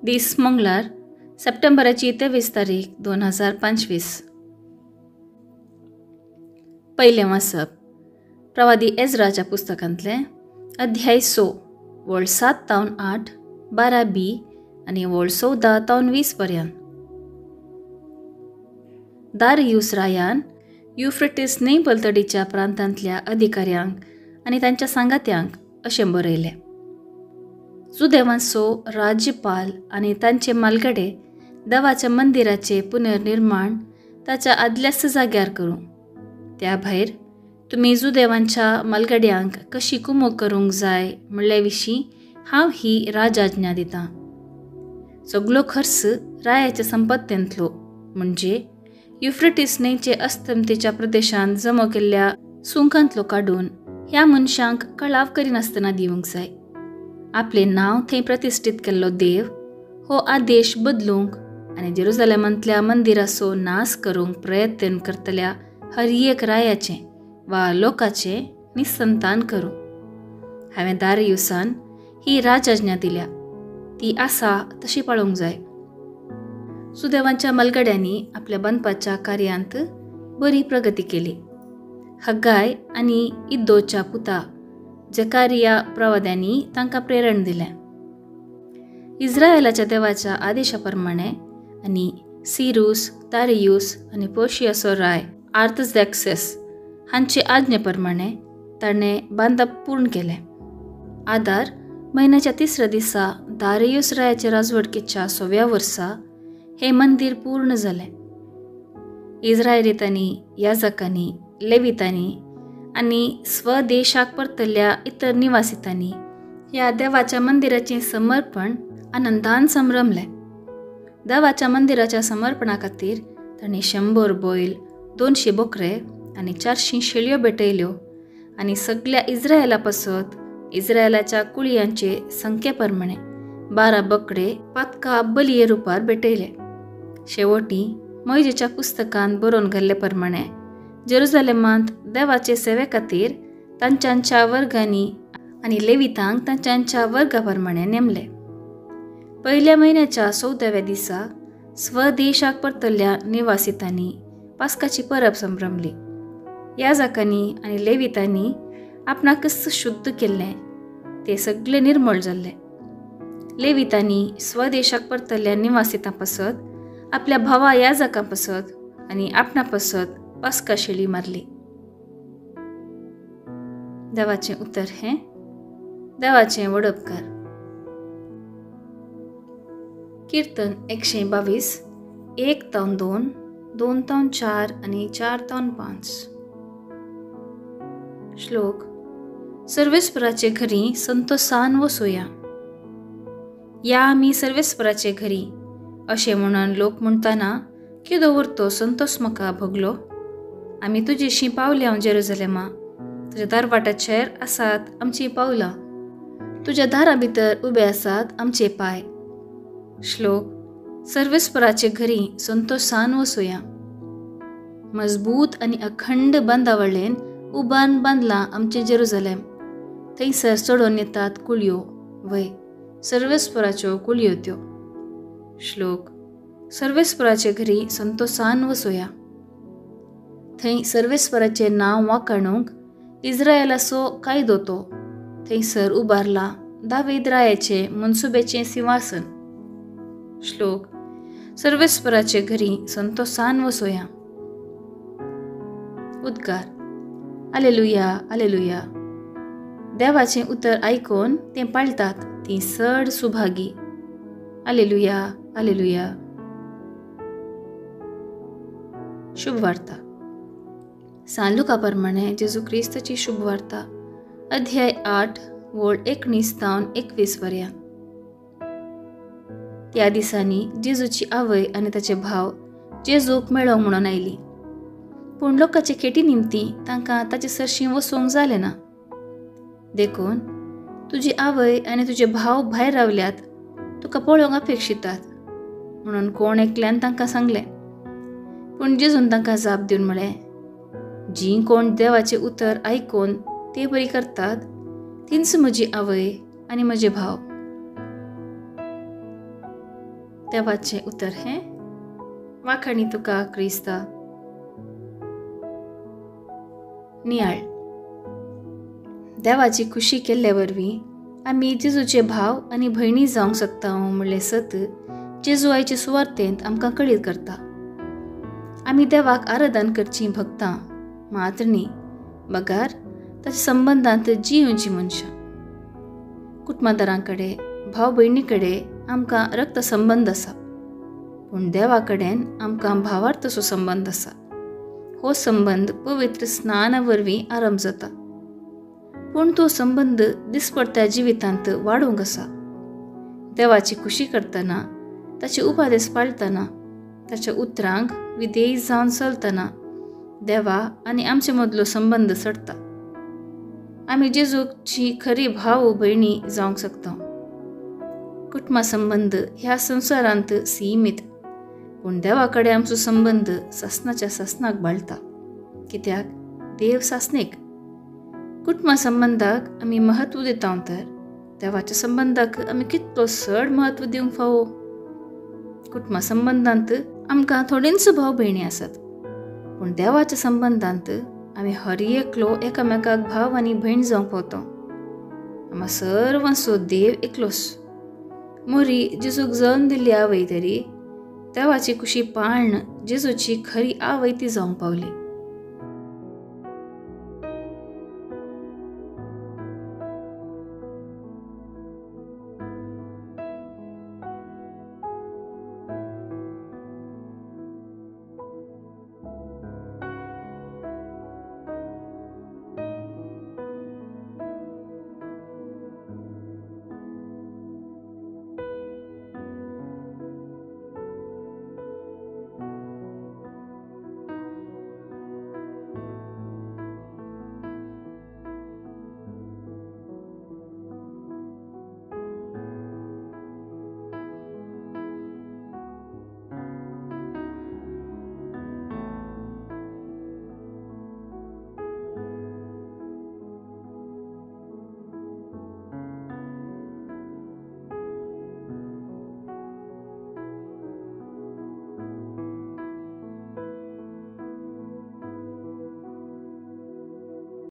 दीस मंगळार, सप्टेंबराची 23 तारीख 2025. पयलें वाचप प्रवादी एज्राच्या पुस्तकांतलें, अध्याय 6, वळ 7 तावन 8, 12 बी आनी वळ 14 तावन 20 पर्यंत. दारियूस रायान युफ्रेटीस न्हंय पलतडीच्या प्रांतांतल्या अधिकाऱ्यांक आनी तांच्या सांगात्यांक अशें बरयलें. जुदेवांचो राज्यपाल आनी तांचे मालगडे देवाच्या मंदिराचें पुनर्निर्माण ताच्या आदल्याच जाग्यार करूं. त्या भायर तुमी जुदेवांच्या मालगड्यांक कशी कुमोक करूंक जाय म्हणले विशीं हांव ही राजाज्ञा दितां. सगलो खर्च रायाच्या संपत्तेंतलो, म्हणजे युफ्रेटीस न्हंयचे अस्तमतेच्या प्रदेशांत जमो केल्ल्या सुंकांतलो काडून ह्या मनशांक कळाव करिनासतना दिवंक जाय. आपलें नांव थंय प्रतिश्ठीत केल्लो देव हो आदेश बदलूंक आनी जेरुजलेमांतल्या मंदिराचो नाश करूंक प्रयत्न करतल्या हर एक रायाचें वा लोकाचें निसंतान करूं. हांवें दारियूसान ही राजाज्ञा दिल्या, ती आसा तशी पाळूंक जाय. सुदेवांच्या मलगड्यांनी आपल्या बांदपाच्या कार्यांत बरी प्रगती केली. हग्गाय आनी इद्दोच्या पुता जकारिया प्रवाद्यांनी तांकां प्रेरण दिलें. इस्रायलाच्या देवाच्या आदेशा प्रमाणे आनी सिरूस, दारियूस आनी पर्शियाचो राय आर्तझॅक्सेस हांचे आज्ञे प्रमाणे ताणें बांदप पूर्ण केलें. आदार म्हयन्याच्या तिसऱ्या दिसा दारियूस रायाचे राजवटकेच्या 6व्या वर्सा हें मंदीर पूर्ण जालें. इस्रायलितांनी, याजकांनी, लेवितांनी आनी स्वदेशाक परतल्ल्या इतर निवासितांनी ह्या देवाच्या मंदिराचें समर्पण आनंदान संभ्रमलें. देवाच्या मंदिराच्या समर्पणा खातीर तांणी 100 बैल, 200 बोकरे आनी 400 शेळयो भेटयल्यो आनी सगल्या इस्रायला पासत इस्रायलाच्या कुळयांचे संख्ये प्रमाणे 12 बकडे पातका बलये रुपार भेटयले. शेवटी मोयजेच्या पुस्तकांत बरोवन घाल्ले प्रमाणे जेरुजलेमांत देवाचे सेवे खातीर तांच्या वर्गांनी आनी लेवितांक तांच्या वर्गा प्रमाणे नेमले. पयल्या म्हयन्याच्या 14व्या दिसा स्वदेशाक परतल्ल्या निवासितांनी पास्काची परब संभ्रमली. याजकांनी आनी लेवितांनी आपणाकच शुद्ध केल्लें, ते सगळे निर्मळ जाल्ले. लेवितांनी स्वदेशाक परतल्ल्या निवासितां पासत, आपल्या भावा याजकां पासत आनी आपणा पासत पास्का शेळी मारली. देवाचें उतर हें देवाचें वडपकार. कीर्तन 122, 1 तावन 2, 2 तावन 4 आनी 4 तावन 5. श्लोक. सर्वेस्पराचे घरी संतोसान वसोया. या आमी सर्वेस्पराचे घरी अशें म्हणून लोक म्हणटाना केदो व्हरतो संतोस म्हाका भोगलो. आमी तुजेशीं पावल्या जेरुजलेमा, तुज्या दारवाटाचेर आसात आमचीं पावलां, तुज्या दारा भितर उबे आसात आमचे पांय. श्लोक. सर्वेस्पराचे घरी संतोसान वसोया. मजबूत आनी अखंड बांदावळेन उबान बांदलां आमचें जेरुजलेम, थंयसर चडोवन येतात कुळयो, वय सर्वेस्पराच्यो कुळयो त्यो. श्लोक. सर्वेस्पराचे घरी संतोसान वसोया. थंय सर्वेस्पराचें नांव वाखाणूंक इस्रायलाचो कायदो तो, थंयसर उबारला दावीद रायाचें मनसुबेचें सिंहासन. श्लोक. सर्वेस्पराचे घरी संतोसान वसोया. उद्गार. आलेलुया, आलेलुया. देवाचें उतर आयकून तें पाळटात तीं चड सुभागी. आलेलुया, आलेलुया. शुभवार्ता. सान लुका प्रमाणे जेजू क्रिस्ताची शुभवार्ता, अध्याय 8, वळ 19 तावन 21 पर्यंत. त्या दिसांनी जेजूची आवय आनी ताचे भाव जेजूक मेळोंक म्हणून आयली, पूण लोकांचे खेटी निमती तांकां ताचे सरशीं वचूंक जालें ना. देखून तुजी आवय आनी तुजे भाव भायर रावल्यात, तुका पळोवंक अपेक्षितात म्हणून कोण एकल्यान तांकां सांगलें. पूण जेजून तांकां जाप दिवन म्हळें, जीं कोण देवाचें उतर आयकून ते बरी करतात तींच म्हजी आवय आनी म्हजे भाव. देवाचें उतर हें. वाखाणी तुका क्रिस्ता. नियाळ. देवाची खुशी केल्ले वरवीं आमी जेजूचे भाव आनी भयणी जावंक शकता म्हणलें सत जेजू आयचे सुवार्तेंत आमकां कळीत करता. आमी देवाक आराधन करचीं भक्तां मात्र न्ही, बगार ताच्या संबंदांत जियेवचीं मनशां. कुटुंबादारां कडेन, भाव भयणी कडेन आमकां रक्त संबंद आसा, पूण देवा कडेन आमकां भावार्थाचो संबंद आसा. हो संबंद पवित्र स्नाना वरवीं आरंभ जाता, पूण तो संबंद दिसपडत्या जिवितांत वाडोवंक आसा. देवाची खुशी करतना, ताचे उपदेश पाळतना, ताच्या उतरांक विधेयी जावन चलतना देवा आनी आमचे मदलो संबंद चडटा. आमी जेजूची खरी भाव भयणी जावंक शकता. कुटुंबा संबंद ह्या संवसारांत सीमीत, पूण देवा कडेन आमचो संबंद सासनाच्या सासनाक बाळटा, कित्याक देव सासणीक. कुटुंबा संबंदाक आमी म्हत्व दिता तर देवाच्या संबंदाक आमी कितलो चड म्हत्व दिवंक फावो. कुटुंबा संबंदांत आमकां थोडींच भाव भयणी आसात, पूण देवाच्या संबंदांत आमी हर एकलो एकामेकाक भाव आनी भयण जावंक पावता. आमकां सर्वांचो देव एकलोच. मोरी जेजूक जल्म दिल्ली आवय तरी देवाची खुशी पाळण जेजूची खरी आवय ती जावंक पावली.